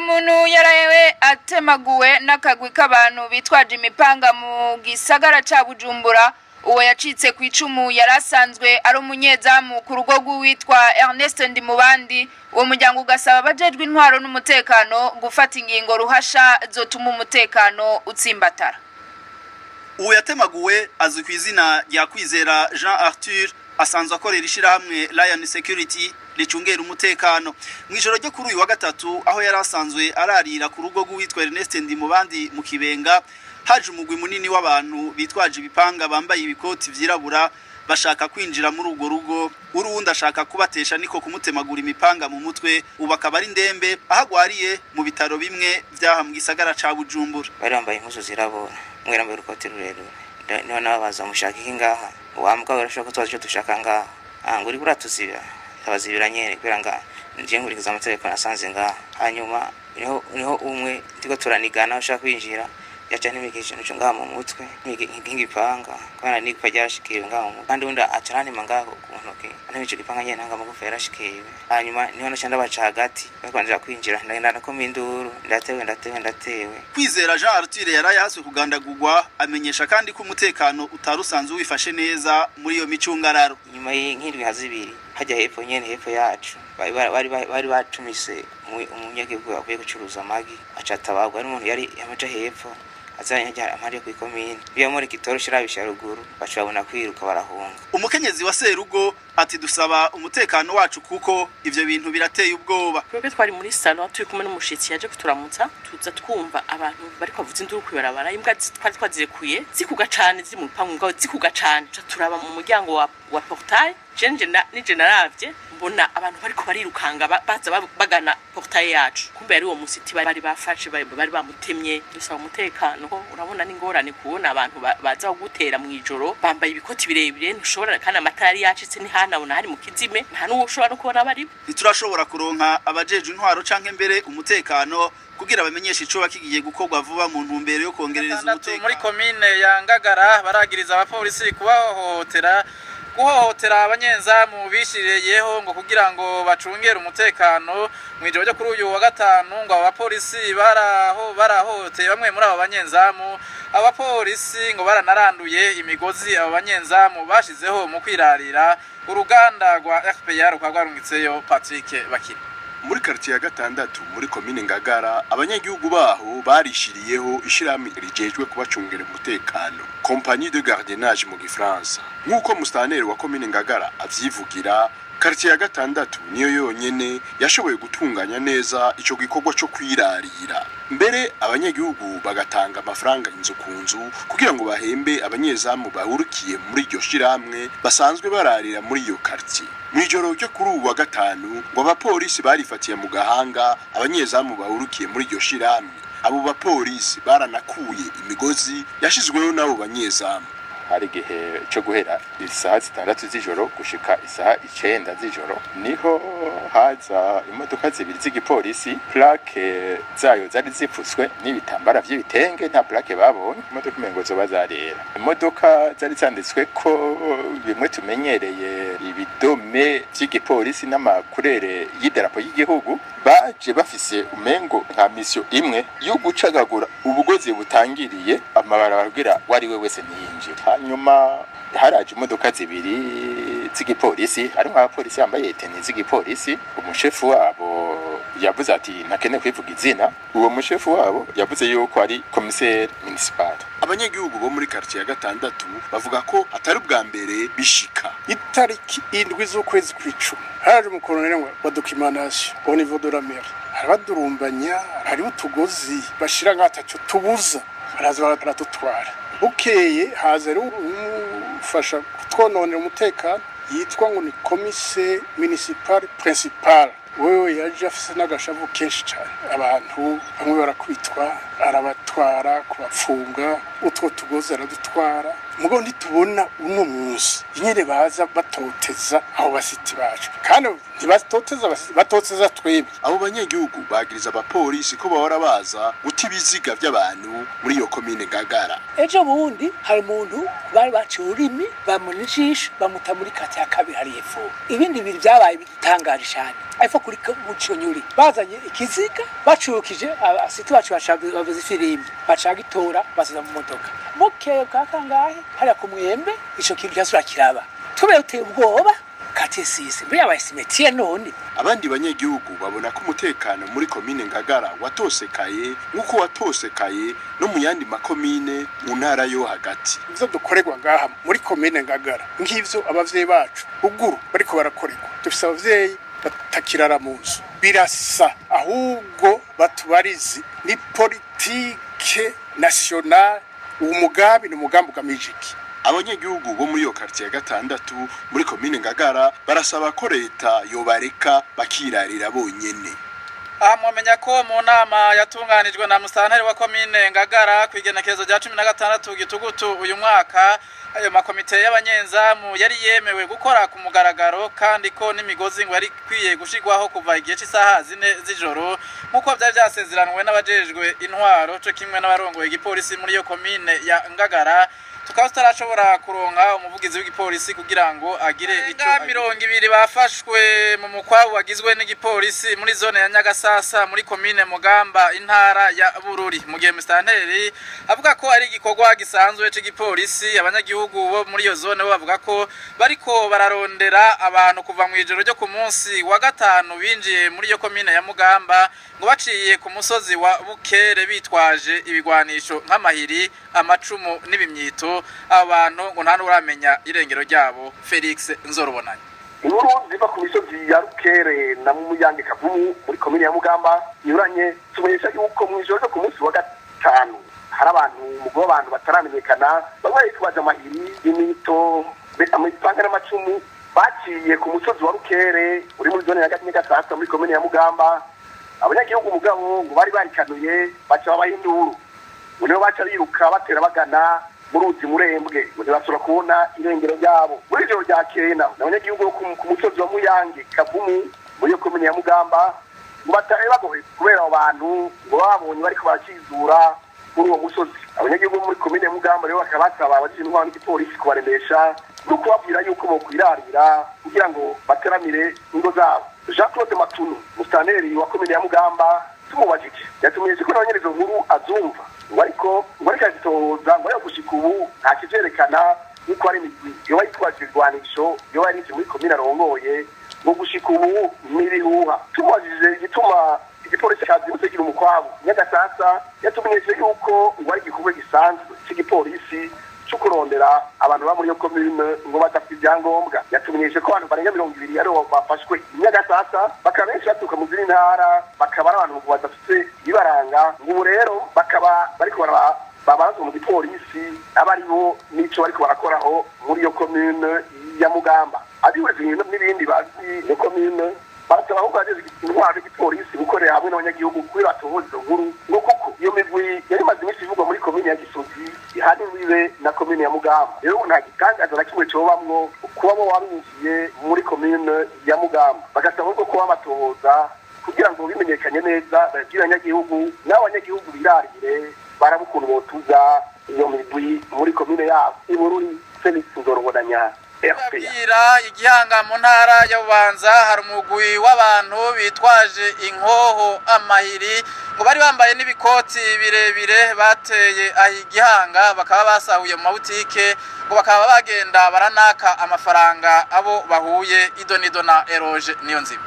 Umuntu yarayewe atemaguwe n'akagwi k'abantu bitwaje imipanga mu gisagara ca Bujumbura. Uwo yacitse ku icumu yari asanzwe ari umunyezamu ku rugo rw'uwitwa Ernest Ndimubandi. Uwo muryango ugasaba abajejwe intwaro n'umutekano gufata ingingo ruhasha zotuma umutekano utsimbatara. Uwo yatemaguwe azwi ku izina rya Kwizera Jean Arthur, asanzwe akorera ishirahamwe Lion Security ricungera umutekano. Mu ijoro ryo kuri uyu wa gatatu, aho yari asanzwe ararira ku rugo rw'uwitwa Ernest Ndimubandi mu Kibenga, haje umugwi munini w'abantu bitwaje ibipanga, bambaye ibikoti vyirabura, bashaka kwinjira muri urwo rugo. Uruwundi ashaka kubatesha, niko kumutemagura imipanga mu mutwe. Ubu akaba ari ndembe aho agwariye mu bitaro bimwe vyaha mu gisagara ca Bujumbura. Bari bambaye impuzu zirabura, umwe yambaye urukoti rurerure. Niho nabo baza mushaka iki ngaha? Wambwa urashobora kutubaza icyo dushaka ngaha? Ah, ngo uriko uratuzibira. Ndabazibira nyene kubera nga nje nkurikiza amategeko nasanze ngaha. Hanyuma niho umwe ndiko turanigana ushaka kwinjira, yaca ntimikije ikintu ngaha mu mutwe nk'igipanga, kubera n'igufa ryarashikiwe ngaha mu mutwe, kandi undi aca arantema ngaho ku ntoki, antema ico gipanga nyene ntanga amagufa yarashikiwe. Hanyuma niho naca ndabaca hagati, bariko banzira kwinjira, ndagenda ndakoma induru: "Ndatewe, ndatewe, ndatewe!" Kwizera Jean Arthur yaraye haswe kugandagurwa amenyesha kandi ko umutekano utari usanzwe wifashe neza muri iyo micungararo. Inyuma y'nk'indwi nka zibiri, hajya hepfo nyene, hepfo yacu, bari bacumise umunyagihugu avuye gucuruza amagi, aca atabagwa n'umuntu yari amaja hepfo azanye hajya amari yo kw'ikomine iyo muri kitoro shirabisha ruguru, baca babona kwiruka barahunga. Umukenyezi wa Serugo ati: "Dusaba umutekano wacu kuko ivyo bintu birateye ubwoba." Twebwe twari muri salon turi kumwe n'umushitsi yaje kuturamutsa, tuza twumva abantu bariko bavuza induru kwibarabara. Imbwa twari twazirekuye zikuga cane, ziri mu rupangu ngaho zikuga cane. Tuca turaba mu muryango wa portail. Jenje nije naravye mbona abantu bariko barirukanga baza bagana portail yacu. Kumbe yari uwo musiti bari bafashe, bari bamutemye. Dusaba umutekano ko urabona n'ingorane kubona abantu baza kugutera mw'ijoro bambaye ibikoti birebire, ntushobora, kandi amatara yari yacitse, ntihanabona, hari mu kizime, nta n'uwo ushobora no kubona baribo. Ntiturashobora kuronka abajejwe intwaro canke mbere umutekano kugira bamenyeshe icoba kigiye gukorwa vuba mu ntumbero yo kongerereza Gatandatu umutekano. Muri komine ya Ngagara baragiriza abapolisi kubahohotera, guhohotera abanyezamu bishiriyeho ngo kugira ngo bacungere umutekano. Mu ijoro ryo kuri uyu wa gatanu ngo abo bapolisi baraho barahohoteye bamwe muri abo banyezamu. Abapolisi ngo baranaranduye imigozi abo banyezamu bashizeho mu kwirarira. Uruganda rwa RPA rukaba rwarungitseyo Patrick Bakiri. Muri quartier ya gatandatu muri komine Ngagara, abanyagihugu baho barishiriyeho ishirahamwe rijejwe kubacungera umutekano, compagnie de gardiennage mu gifaransa. Nk'uko mustaneri wa komine Ngagara avyivugira, quartier ya gatandatu niyo yonyene yashoboye gutunganya neza ico gikorwa co kwirarira. Mbere abanyagihugu bagatanga amafaranga inzu ku nzu kugira ngo bahembe abanyezamu bahurukiye muri iryo shirahamwe basanzwe bararira muri iyo quartier. Mw'ijoro ryo kuri uwu wa gatanu ngo abapolisi barifatiye mu gahanga abanyezamu bahurukiye muri iryo shirahamwe. Abo bapolisi baranakuye imigozi yashizweho n'abo banyezamu. Hari igihe cyo guhera isaha 6 z'ijoro gushika isaha 9 z'ijoro, niho haza imodoka zibiri z'igipolisi. Plaque zayo zari zipfutswe n'ibitambara vy'ibitenge, nta plaque babonye. Imodoka umengo zoba zarera, imodoka zari zanditswe ko bimwe tumenyereye, ibidome vy'igipolisi n'amakurere y'idarapo y'igihugu. Baje bafise umengo nka mission imwe yo gucagagura ubugozi butangiriye amabarabara kugira wari we wese ntiyinjire. Hanyuma haraje imodoka zibiri z'igipolisi, harimwo abapolisi bambaye tenue z'igipolisi. Umushefu wabo yavuze ati ntakeneye kwivuga izina. Uwo mushefu wabo yavuze yuko ari commissaire municipal. Abanyagihugu bo muri quartier ya gatandatu bavuga ko atari ubwa mbere bishika. Itariki 7 z'ukwezi kw'icumi haje umukoloneli wa documentation au niveau de la mairie, arabadurumbanya. Hariho utugozi bashira nk'ataco tubuza, baraza baratutwara. Bukeye haza rero umufasha kutwononera umutekano yitwa ngo ni commissaire municipal principal. Wewe yaje afise n'agashavu kenshi cyane. Abantu bamwe barakubitwa, arabatwara kubapfunga, utwo tugozi aradutwara. Mugo ntitubona uno munsi nyene baza batoteza abo basiti bacu, kandi ntibatoteza batoteza twebwe. Abo banyagihugu bagiriza abapolisi ko bahora baza guta ibiziga vy'abantu muri iyo komine Ngagara. Ejo bundi hari umuntu bari baciye ururimi, bamuna ijisho, bamuta muri quartier ya kabiri hariya epfo. Ibindi bintu byabaye bitangaje cyane epfo. kuri Buconyuri bazanye ikiziga bacurukije abasitu bacu bavuza ifirimbi bacagitora basiza mu modoka bukeye bwa kangahe hariya ku mwembe ico kintu cyasura kiraba tubere uteye ubwoba katesisi mbe yabaye simetiye none. Abandi banyagihugu babona ko umutekano muri komine Ngagara watosekaye nk'uko watosekaye no mu yandi makomine mu ntara yo hagati. Ivyo dukorerwa ngaha muri komine Ngagara nk'ivyo abavyeyi bacu ruguru bariko barakorerwa, dufise abavyeyi batakirara mu nzu, birasa ahubwo batubarizi ni politike nationale, uwo mugambi ni umugambi ugamije iki? Abanyagihugu bo muri iyo quartier ya gatandatu muri komine Ngagara barasaba ko leta yobareka bakirarira bonyene. Aha mwamenya ko mu nama yatunganijwe na musitanteri wa komine Ngagara ku igenekerezo rya 16 Gitugutu uyu mwaka, ayo makomite y'abanyenzamu yari yemewe gukora ku mugaragaro kandi ko n'imigozi ngo yari ikwiye gushirwaho kuva igihe cy'isaha 4 z'ijoro nk'uko byari byasezeranwe n'abajejwe intwaro co kimwe n'abarongoye igipolisi muri iyo komine ya Ngagara. Tukaba tutarashobora kuronka umuvugizi w'igipolisi kugira ngo agire ico 20 bafashwe mu mukwabu wagizwe n'igipolisi muri zone ya Nyagasasa muri komine Mugamba intara ya Bururi. Mu gihe musitanteri avuga ko ari igikorwa gisanzwe c'igipolisi, abanyagihugu bo muri iyo zone bo bavuga ko bariko bararondera abantu kuva mu ijoro ryo ku munsi wa gatanu binjiye muri iyo komine ya Mugamba ngo baciye ku musozi wa Bukere bitwaje ibigwanisho nk'amahiri, amacumu n'ibimyito. Abantu ngo nta n'uramenya irengero ryabo. Felix Nzorubonanye. Inkuru ziva ku misozi ya Rukere na Muyange Kavumu muri komine ya Mugamba inyuranye tumenyesha yuko mu ijoro ryo ku munsi wa gatanu hari abantu umugwi w'abantu bataramenyekana bamwe bitwaje amahiri, imito, amapanga n'amacumu baciye ku musozi wa Rukere uri muri zone ya Nyagasasa muri komine ya Mugamba. Abanyagihugu mugabo ngo bari barikanuye baca babaha induru, ngo nibo baca biruka batera bagana muruzi murembwe ngo ntibasubira kubona irengero ryabo. Muri ijoro ryakeye naho abanyagihugu bo ku musozi wa Muyange Kavumu muri iyo komine ya Mugamba ngo batari bagohe kubera abo bantu ngo babonye bariko barakizura kuri uwo musozi. Abanyagihugu bo muri komine ya Mugamba rero bakaba basaba abajejwe intwaro n'igipolisi kubaremesha no kubabwira yuko bokwirarira kugira ngo bateramire ingo zabo. Jean Claude Matunu, musitanteri wa komine ya Mugamba, tumubajije yatumenyeshe ko nawe nyene izo nkuru azumva, ngo ariko azitohoza, ngo ariko gushika ubu nta kivyerekana yuko ari imigwi yoba yitwaje ibigwanisho yoba yarinjiye muri komine arongoye, ngo gushika ubu n'ibihuha. Tumubajije igituma igipolisi cazindutse kigira umukwabu Nyagasasa, yatumenyeshe yuko ngo ari igikorwa gisanzwe c'igipolisi cyo kurondera abantu ba muri iyo komine ngo badafite ibyangombwa. Yatumenyeshe ko abantu barenga 20 aribo bafashwe Nyagasasa, bakaba benshi baturuka mu zindi ntara, bakaba ari abantu badafite ibibaranga, ngo ubu rero bakaba bariko babazwa mu gipolisi aba aribo n'ico bariko barakoraho muri iyo komine ya Mugamba. Abihweza n'ibindi bazi iyo komine barasaba ahubwo abajejwe intwaro n'igipolisi gukorera hamwe n'abanyagihugu kugira batohoze izo nkuru, ngo kuko iyo migwi yari imaze iminsi ivugwa muri komine ya Gisozi ihana imbibe na komine ya Mugamba. Rero nta gitangaza na kimwe cobamwo kuba bo wabinjiye muri komine ya Mugamba, bagasaba ahubwo kuba batohoza kugira ngo bimenyekanye neza babwire abanyagihugu, n'abo banyagihugu birarire baraba ukuntu botuza iyo migwi muri komine yabo. Ibururi, Felix Nzorubonanya. Abwira igihanga mu ntara ya Bubanza hari umugwi w'abantu bitwaje inkoho, amahiri, ngo bari bambaye n'ibikoti birebire bateye igihanga, bakaba basahuye mu mabutike, ngo bakaba bagenda baranaka amafaranga abo bahuye. Idonido na Eroge niyo nzima.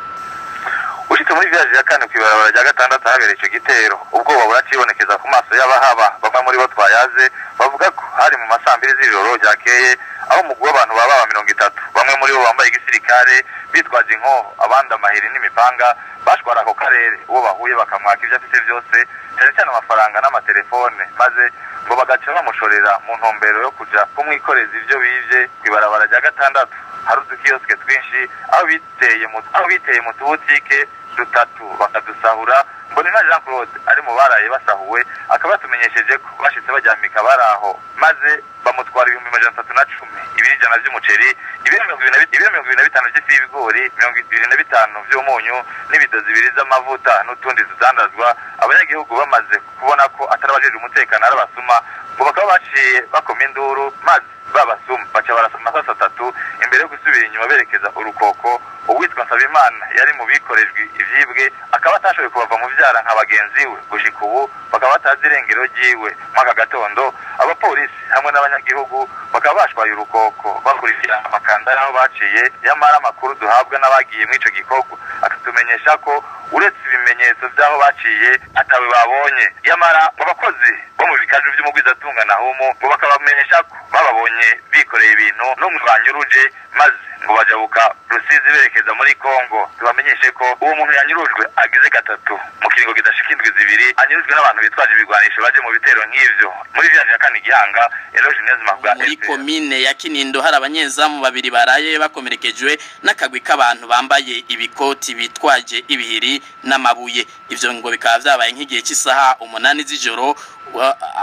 Ushitse muri village ya kane kw'ibarabara rya gatandatu habereye ico gitero, ubwoba buracibonekeza ku maso y'abahaba. Bamwe muri bo twayaze bavuga ko hari mu masambiri z'ijoro ryakeye aho umugwi w'abantu baba 30, bamwe muri bo bambaye igisirikare bitwaje inkoho, abandi amahiri n'imipanga, bashwara ako karere. Uwo bahuye bakamwaka ivyo afise vyose, cyane cyane amafaranga n'amatelefone, maze ngo bagaca bamushorera mu ntumbero yo kuja kumwikoreza ivyo bivye. Kw'ibarabara rya gatandatu hari udukiyosike twinshi aho biteye mu tubutike dutatu bakadusahura. Mbonimpa Jean Claude ari mu baraye basahuwe akaba yatumenyesheje ko bashitse baryamika baraho, maze bamutwara 310,000, ibiro 100 vy'umuceri, ibiro 25 vy'ifu y'ibigori, 25 vy'umunyu n'ibidozi 2 z'amavuta n'utundi tudandazwa. Abanyagihugu bamaze kubona ko atari abajejwe umutekano ari abasuma, ngo bakaba baciye bakoma induru, maze babasuma baca barasa amasasi 3 imbere Imbere yo gusubira inyuma berekeza Urukoko. Uwitwa Nsabimana yari mu bikorejwe ivyibwe, akaba atashoboye kubava mu vyara nka bagenzi we. Gushika ubu bakaba batazi irengero ryiwe. Mwaka gatondo abapolisi hamwe n'abanyagihugu bakaba bashwaye Urukoko bakurikira amakanda y'aho baciye. Yamara amakuru duhabwa n'abagiye mw'ico gikorwa akatumenyesha ko uretse ibimenyetso by'aho baciye atawe babonye. Yamara abakozi bo mu bikaju vy'umugwizatunga na humo ngo bakabamenyesha ko bababonye bikoreye ibintu n'umwe banyuruje, maze ngo bajabuka Rusizi berekeza muri Kongo. Tubamenyeshe ko uwo muntu yanyurujwe agize gatatu mu kiringo kidashika indwi 2, anyurujwe n'abantu bitwaje ibigwanisho baje mu bitero nk'ivyo muri village ya kane Gihanga. Eloge Niyonzima. Muri komine ya Kinindo hari abanyezamu babiri baraye bakomerekejwe n'akagwi k'abantu bambaye ibikoti bitwaje ibihiri n'amabuye. Ivyo ngo bikaba vyabaye nk'igihe cy'isaha 8 z'ijoro.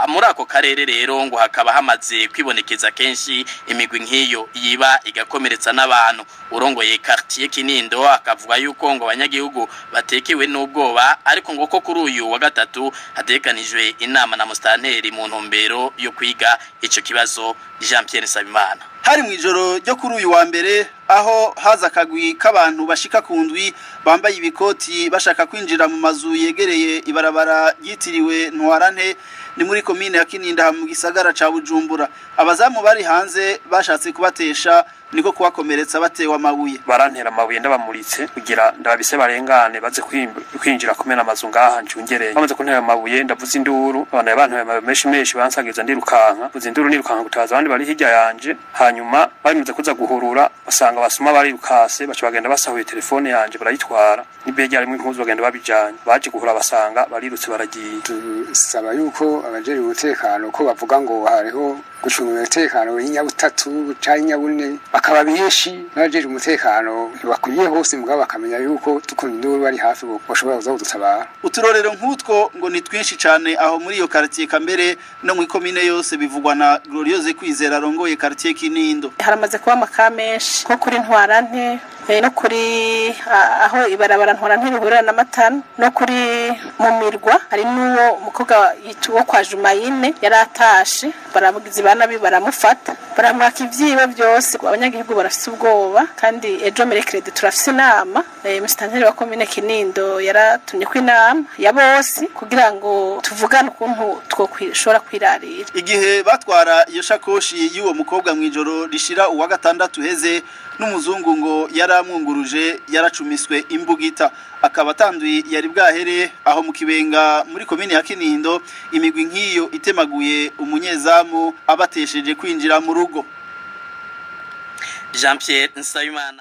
Muri ako karere rero ngo hakaba hamaze kwibonekeza kenshi imigwi nk'iyo yiba igakomeretsa n'abantu. Urongoye quartier Kinindo akavuga yuko ngo abanyagihugu batekewe n'ubwoba, ariko ngo ko kuri uyu wa gatatu hatekanijwe inama na mustanteri mu ntumbero yo kwiga ico kibazo. Jean Pierre Nsabimana. Hari mu ijoro ryo kuri uyu wa mbere aho haza akagwi k'abantu bashika ku ndwi bambaye ibikoti bashaka kwinjira mu mazu yegereye ibarabara ryitiriwe Ntwarante, ni muri komine ya Kininda mu gisagara ca Bujumbura. Abazamu bari hanze bashatse kubatesha, niko kubakomeretsa batewe amabuye. Barantera amabuye ndabamuritse kugira ndababise barengane baze kwinjira kumena amazu ngaha ncungereye. Bamaze kuntera amabuye ndavuza induru, abana bantera amabuye menshi menshi bansagiza ndirukanka, mvuza induru nirukanka gutabaza abandi bari hirya yanje. Hanyuma barimaze kuza guhurura basanga basuma barirukase, baca bagenda basahuye telefone yanje barayitwara n'ibege harimo impuzu bagenda babijanye. Baje guhura basanga barirutse baragiye. Dusaba yuko abajejwe umutekano ko bavuga ngo hariho gucunga umutekano w'inyabutatu canke inyabune bakaba benshi, n'abajejwe umutekano ntibakwiye hose, mugabo bakamenya yuko dukunda induru bari hafi bashobora kuza kudutabara. Uturorero nk'utwo ngo ni twinshi cane aho muri iyo quartier kambere no mu komine yose, bivugwa na Gloriose Kwizera arongoye quartier Kinindo. Haramaze kuba amaka menshi nko kuri Ntwarante no kuri aho ibarabara Ntwarante rihurira na Matana no kuri Mumirwa. Hari n'uwo mukobwa wo kwa Jumayine yaratashe, barabugizi banabi baramufata baramwaka ivyiwe byose. Abanyagihugu barafise ubwoba, kandi ejo mercredi turafise inama. Musitanteri wa komine Kinindo yaratumye ko inama ya bose kugira ngo tuvugane ukuntu twokwishora kwirarira. Igihe batwara iyo shakoshi y'uwo mukobwa mw'ijoro rishira uwa gatandatu heze, n'umuzungu ngo yaramwunguruje yaracumiswe imbugita, akaba atanduye yari bwahere aho mu Kibenga muri komine ya Kinindo. Imigwi nk'iyo itemaguye umunyezamu abatesheje kwinjira mu rugo. Jean Pierre Nsabimana.